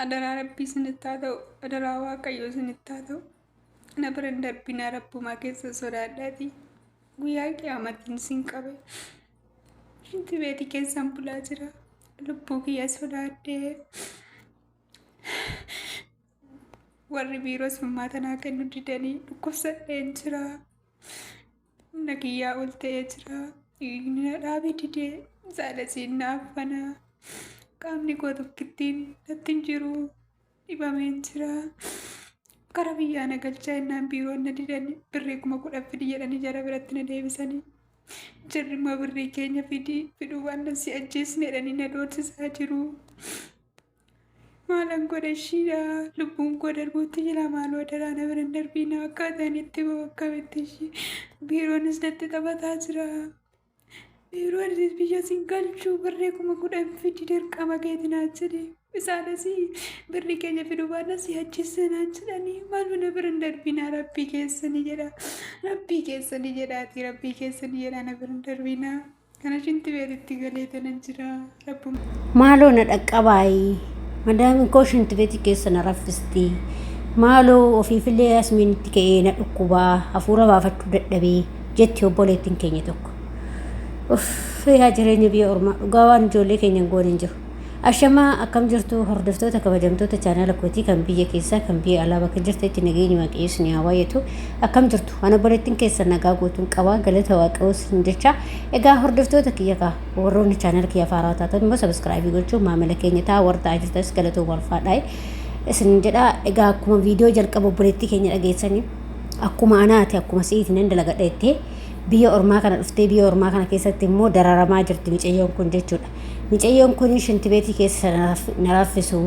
Adaraa Rabbii isinitti haa ta'u. Adaraa Waaqayyoo isinitti haa ta'u. Na bira hin darbinaa, Rabbumaa keessa sodaadhaatii. Guyyaa qiyaamatiin isin qabe. Shinti beetii keessan bulaa jira. Lubbuu kiyya sodaadhee. Warri biiroos furmaata naa kennu didanii dhukkubsadheen jira. Humna kiyyaa ol ta'ee jira. Dhiigni na dhaabee didee saalasiin na affana. Qaamni koo tokkittiin natti hin jiru. Dhibameen jira. Kara biyyaa na galchaa jennaan biiroon na didanii birrii 10,000 fidi jedhanii jara biratti na deebisanii. Jarri immoo birrii keenya fidi fiduu waan si ajjeesne jedhanii na doorsisaa jiru. Maalan godha ishiidha, lubbuun koo darbuutti jira. Maaloo daraa na bira hin darbiina. Akkaataan itti bahu akkamitti ishii? Biiroonis natti taphataa jira. Biiroonis biyya sin galchuu, birrii 10,000 fidi, dirqama keeti naan jedhe. Isaanis birrii keenya fiduu baannaan si ajjeesna naan jedhanii. Maaloo na bira hin darbiina, rabbii keessanii jedha. Rabbii keessanii jedhaati, rabbii keessanii jedha, na bira hin darbiina. Kana shinti beetitti galee tanan jira. Rabbuma. Maaloo na dhaqqabaayi. Madaamin koo shintibeetii keessa na raffisti. Maaloo ofiifillee asmiin itti ka'ee na dhukkubaa, hafuura baafachuu dadhabee, jetti obboleettiin keenya tokko. Uff, yaa jireenya biyya ormaa, dhugaa waan ijoollee keenya hin goone hin jiru. Ashamaa, akkam jirtu hordoftoota kabajamtoota chaanaala kootii, kan biyya keessaa kan biyya alaa, bakka jirtanitti nageenyi Waaqayyo isin haa baay'atu. Akkam jirtu? Ana obboleettiin keessan nagaa guutuun qaba, galata Waaqayyoo isin jecha. Egaa hordoftoota kiyya kaa warroonni chaanaala kiyya faaraa taatan immoo sabiskiraayibii gochuun maamila keenya ta'a, warra ta'aa jirtanis galatooma, ulfaadhaa isin jedha. Egaa akkuma viidiyoo jalqaba obboleettii keenya dhageessanii, akkuma anaati akkuma si'iiti nan dalagadha jettee biyya ormaa kana dhuftee, biyya ormaa kana keessatti immoo dararamaa jirti micayyoon kun jechuudha. Micayyoon kun shintibeetii keessa na raffisu,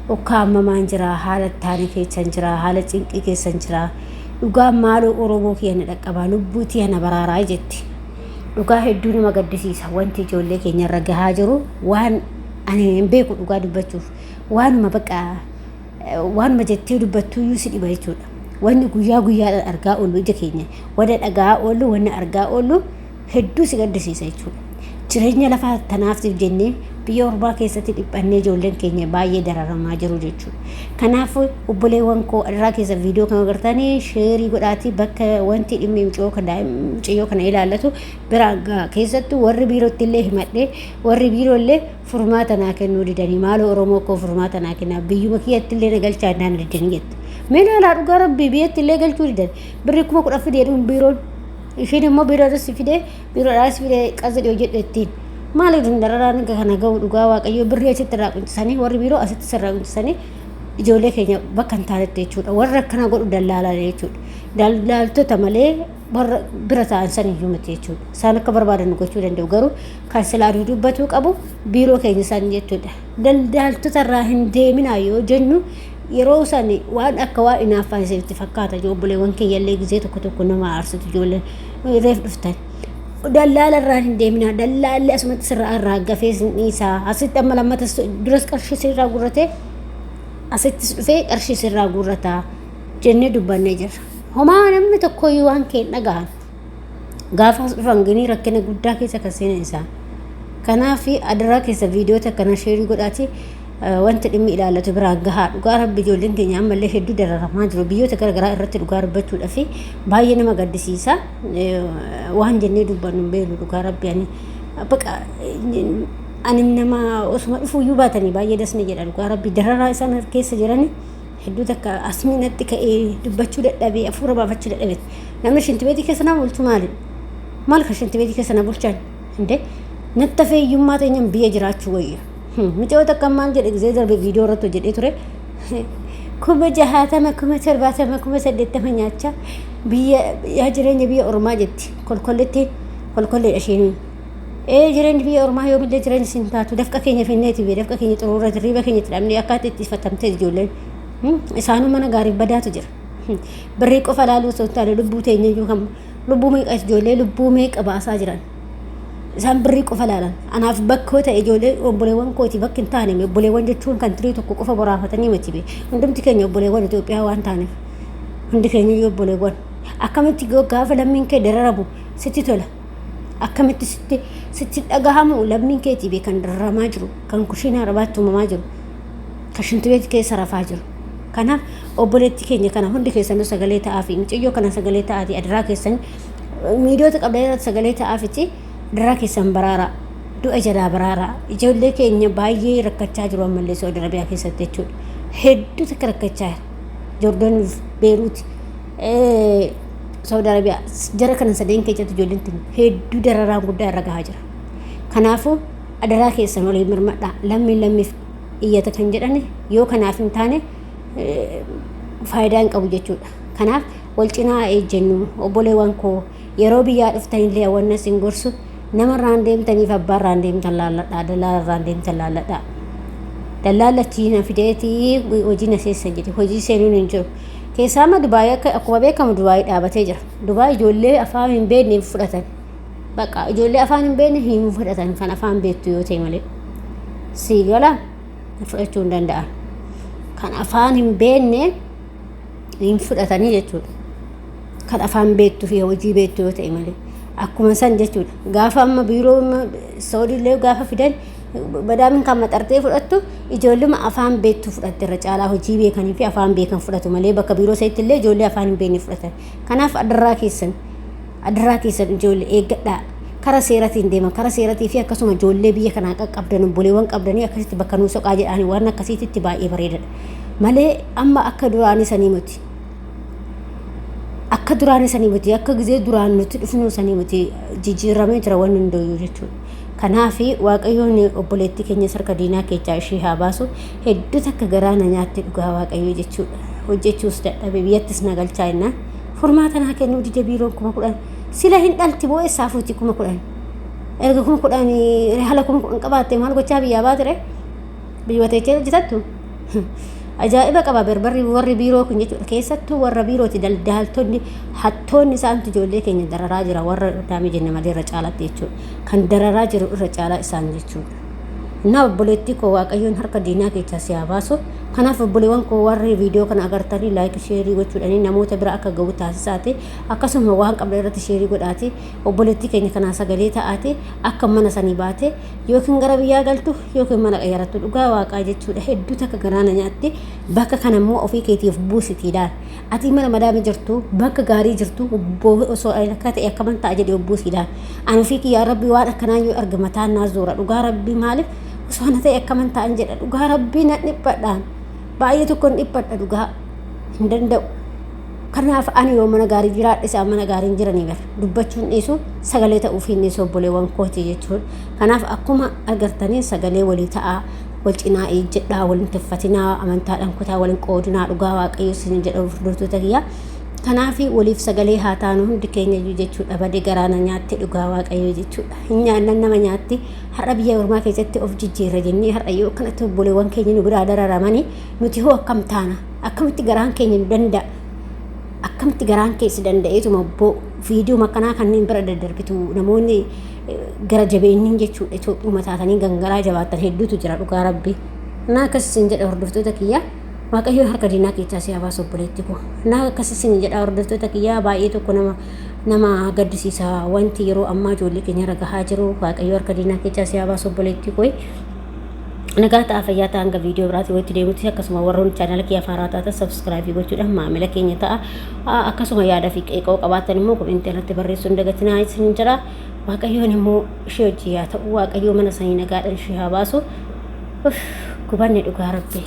ukkaamamaan jira, haala taane keessan jira, haala cinqii keessan jira. Dhugaa maaloo Oromoo kiyya na dhaqqabaa, lubbuu tiyya na baraaraa jetti. Dhugaa hedduu nama gaddisiisa wanti ijoollee keenya irra gahaa jiru. Waan ani hin beeku, dhugaa dubbachuuf waanuma bakka waanuma jettee dubbattuyyuu si dhiba jechuudha. Wanni guyyaa guyyaadhaan argaa oollu, ija keenya wanna dhagaa oollu, wanna argaa oollu hedduu si gaddisiisa jechuudha. Jireenya lafaa tanaaftiif jennee biyya ormaa keessatti dhiphannee ijoolleen keenya baay'ee dararamaa jiru jechuudha. Kanaaf obboleewwan koo, irraa keessa viidiyoo kan agartanii sheerii godhaatii bakka wanti dhimmi mucayyoo kana ilaallatu biraan gaha. Keessattuu warri biirootti illee himadhee, warri biiroo illee furmaata naa kennuu didanii. Maaloo Oromoo koo, furmaata naa kennaa, biyyuma kiyyatti illee na galchaa naan didanii jette. Mee ilaalaa, dhugaa Rabbii biyyatti illee galchuu didan. Birrii 10,000 fidee dhuun biiroon. Isheen immoo biiroodhas fidee, biiroodhaas fidee qazzi dhiyoo jedhu ittiin. Maaliif dararaan kana ga'u? Dhugaa Waaqayyoo, birrii achitti irraa qunchisanii, warri biiroo asitti irraa qunchisanii ijoollee keenya bakka hin taanetti jechuudha. Warra akkana godhu dallaalaa jechuudha. Dallaaltota malee warra bira ta'an san iyyuu miti jechuudha. Isaan akka barbaadan gochuu danda'u, garuu kan silaa dubbatuu qabu biiroo keenya san jechuudha. Daldaaltota irraa hin deeminaa yoo jennu, yeroo san waan akka waa inaaffaan isinitti fakkaata. Obboleewwan kiyyallee gizee tokko tokko nama aarsitu, ijoolleen reef dhuftan. Dallaala irraa hin deeminaa. Dallaalli asumatti sirraa irraa gafee sin dhiisaa. Asitti amma lammata duras qarshii sirraa guurratee, asittis dhufee qarshii sirraa guurrataa jennee dubbannee jirra. Homaa namni tokkoyyuu waan kee hin dhagahan. Gaafa as dhufan ginii rakkina guddaa keessa kan seenan isaan. Kanaaf adaraa keessa viidiyoota akkana sheerii godhaati wanti dhimmi ilaallatu biraan gahaa. Dhugaa Rabbi, ijoolleen keenya ammallee hedduu dararamaa jiru biyyoota garaagaraa irratti. Dhugaa dubbachuudhaaf baay'ee nama gaddisiisa. Waan jennee dubbannu hin beeknu. Dhugaa Rabbi, ani baqa ani nama osuma dhufuuyyuu baatanii baay'ee dasni jedha. Dhugaa Rabbi, dararaa isaan keessa jirani hedduu takka asmii natti ka'ee dubbachuu dadhabee, hafuura baafachuu dadhabee. Namni shintibeetii keessa nama bulchu maali? Maal kan shintibeetii keessa na bulchan? Hinde natti hafeeyyummaa teenyaan biyya jiraachuu wayya. Mucayyoo takka maal jedhe? Gizee darbe viidiyoo irratti hojjedhee ture. 60,000, 70,000, 80,000 nyaachaa biyya, yaa jireenya biyya ormaa jetti. Kolkolletti kolkolleedha isheen. Ee, jireenyi biyya ormaa yoomillee jireenya sin taatu. Dafqa keenya finneeti biyya dafqa keenya xuruurra hirriiba keenya itti dhabnee akkaatti itti fatamtee ijoolleen. Isaanuu mana gaariif badaatu jira. Birrii qofa ilaaluu osoo hin taane lubbuu teenya iyyuu, kan lubbuu meeqa, ijoollee lubbuu meeqa baasaa jiran. Isaan birrii qofa ilaalan. Anaaf bakka ta'e ijoollee obboleewwan kooti bakki hin taane. Obboleewwan jechuun kan tirii tokko qofa boraafatanii miti be. Hundumti keenya obboleewwan Itoophiyaa waan taaneef. Hundi keenya iyyuu obboleewwan. Akkamitti gaafa lammiin kee dararamu sitti tola? Akkamitti sitti dhagahamu? Lammiin keetii be kan dararamaa jiru, kan kushiinaa arabaatti uumamaa jiru. Kan shintibeeti keessa rafaa jiru. Kanaaf obboleettii keenya kana hundi keessanuu sagalee ta'aa fi mucayyoo kana sagalee ta'aatii adaraa keessan miidiyoota qabdan irratti sagalee ta'aafiti adaraa keessan baraaraa. Du'a jalaa baraaraa. Ijoollee keenya baay'ee rakkachaa jiru ammallee Saudi Arabiyaa keessatti jechuudha. Hedduu takka rakkachaa jira. Joordaniif Beeruuti. Saudi Arabiyaa jara kana sadeen keessatti ijoolleen tun hedduu dararaan guddaa irra gahaa jira. Kanaafuu adaraa keessan olii mirmadhaa lammiin lammiif iyyata kan jedhani yoo kanaaf hin taane faayidaa hin qabu jechuudha. Kanaaf wal cinaa ejjennu obboleewwan koo yeroo biyyaa dhuftanillee wanna isin gorsu namarraan deemtaniif abbaarraan deemtan laalladhaa dallaalarraan deemtan laalladhaa. Dallaalli achii na fideetii hojii na seessa jedhe hojii seenuun hin jiru. Keessaa amma Dubaayii akka akkuma beekamu Dubaayii dhaabatee jira. Dubaayii ijoollee afaan hin beekne hin fudhatan. Bakka ijoollee afaan hin beekne hin fudhatan kan afaan beektu yoo ta'e malee. Sii gala fudhachuu hin danda'an. Kan afaan hin beekne hin fudhatanii jechuudha. Kan afaan beektuu fi hojii beektu yoo ta'e malee. Akkuma san jechuudha. Gaafa amma biiroo Saudii illee gaafa fidan badaamin kan maxartee fudhattu ijoolluma afaan beektu fudhatte irra caalaa hojii beekanii fi afaan beekan fudhatu malee bakka biiroo isaatti illee ijoollee afaan hin beekne fudhatan. Kanaaf adarraa keessan adarraa keessan ijoollee eeggadhaa. Kara seeratiin deema kara seeratii fi akkasuma ijoollee biyya kanaa qaqqabdan obboleewwan qabdanii akkasitti bakka nuu soqaa jedhaanii waan akkasiitti baay'ee bareedadha. Malee amma akka duraanii sanii miti. Akka duraanii sanii miti akka gizee duraan nuti dhufnu sanii miti jijjiiramee jira wanni hundayyuu jechuudha. Kanaaf Waaqayyoon obboleettii keenya harka diinaa keessaa ishee haa baasu. Hedduu takka garaa na nyaatte dhugaa Waaqayyoo jechuudha. Hojjechuus dadhabe biyyattis na galchaa jennaan. Furmaata naa kennuu dide biiroon 10,000. Sila hin dhalti moo eessaa fuuti 10,000? Erga 10,000 haala 10,000 qabaatte maal gochaa biyyaa baatire? Biyya teechee hojjetattu? Ajaa'iba qaba barbarri warri biiroo kun jechuudha. Keessattuu warra biirooti daldaaltonni hattoonni isaantu ijoollee keenya dararaa jira warra daamee jenne malee irra caalatti jechuudha. Kan dararaa jiru irra caalaa isaan jechuudha. Innaa obboleettii koo Waaqayyoon harka diinaa keessaa si haa baasu. Kanaaf obboleewwan koo warri viidiyoo kana agartanii like share gochuudhaanii namoota bira akka ga'u taasisaati. Akkasuma waan qabdan irratti share godhaati. Obboleettii keenya kanaa sagalee ta'aati. Akka mana sanii baate yookiin gara biyyaa galtu yookiin mana qayyarattu dhugaa waaqaa jechuudha. Hedduu takka garaa na nyaatti. Bakka kana immoo ofii keetiif buusitiidhaan. Ati mana madaami jirtu bakka gaarii jirtu osoo akka ta'e akkaman ta'a jedhee buusiidhaan. Ani ofii kiyyaa rabbi waan akkanaa yoo arge mataan naa zoora dhugaa rabbi maaliif osoo ana ta'e akkaman ta'an jedha dhugaa rabbii nan dhiphadhaan baay'ee tokkon dhiphadha dhugaa hin danda'u. Kanaaf ani yoo mana gaarii jiraadhe isaan mana gaarii hin jiranii bara dubbachuun dhiisu sagalee ta'uuf hin dhiisu obboleewwan kooti jechuudha. Kanaaf akkuma agartanii sagalee walii ta'aa wal cinaa ejjedhaa wal hin tuffatinaa amantaadhaan kutaa wal hin qoodinaa dhugaa waaqayyo isin jedha hordoftoota kiyyaa. Kanaaf waliif sagalee haa taanu hundi keenya iyyuu jechuudha badee garaa na nyaatte dhugaa waaqayyo jechuudha. Hin nyaannan nama nyaatti har'a biyya ormaa keessatti of jijjiirra jennee har'a yoo akkanatti obboleewwan keenya nu biraa dararamanii nuti hoo akkam taana akkamitti garaan keenya nu danda'a akkamitti garaan keessi danda'eetuma obbo viidiyoo akkanaa kanneen bira daddarbitu namoonni gara jabeenyiin jechuudha Itoophiyaa taatanii gangaraa jabaattan hedduutu jira dhugaa rabbi. Naa akkas isin jedha hordoftoota kiyyaa Waaqayyoon harka diinaa keessaa si haa baasu obboleetti koo. Naa akkas isin jedha hordoftoota kiyyaa baay'ee tokko nama nama gaddisiisa wanti yeroo ammaa ijoollee keenya irra gahaa jiru Waaqayyo harka diinaa keessaa si haa baasu obboleetti koo. Nagaa ta'a fayyaa ta'a hanga viidiyoo biraatii walitti deemutti akkasuma warroonni chaanala kiyya haaraa taatan subscribe gochuudhaan maamila keenya ta'a. Akkasuma yaada fi qeeqoo qabaattan immoo komentii irratti barreessuu hin dagatinaa isin jedha. Waaqayyoon immoo ishee hojii haa ta'u Waaqayyoo mana sanii nagaadhaan ishee haa baasu. Gubanne dhugaa rabbi.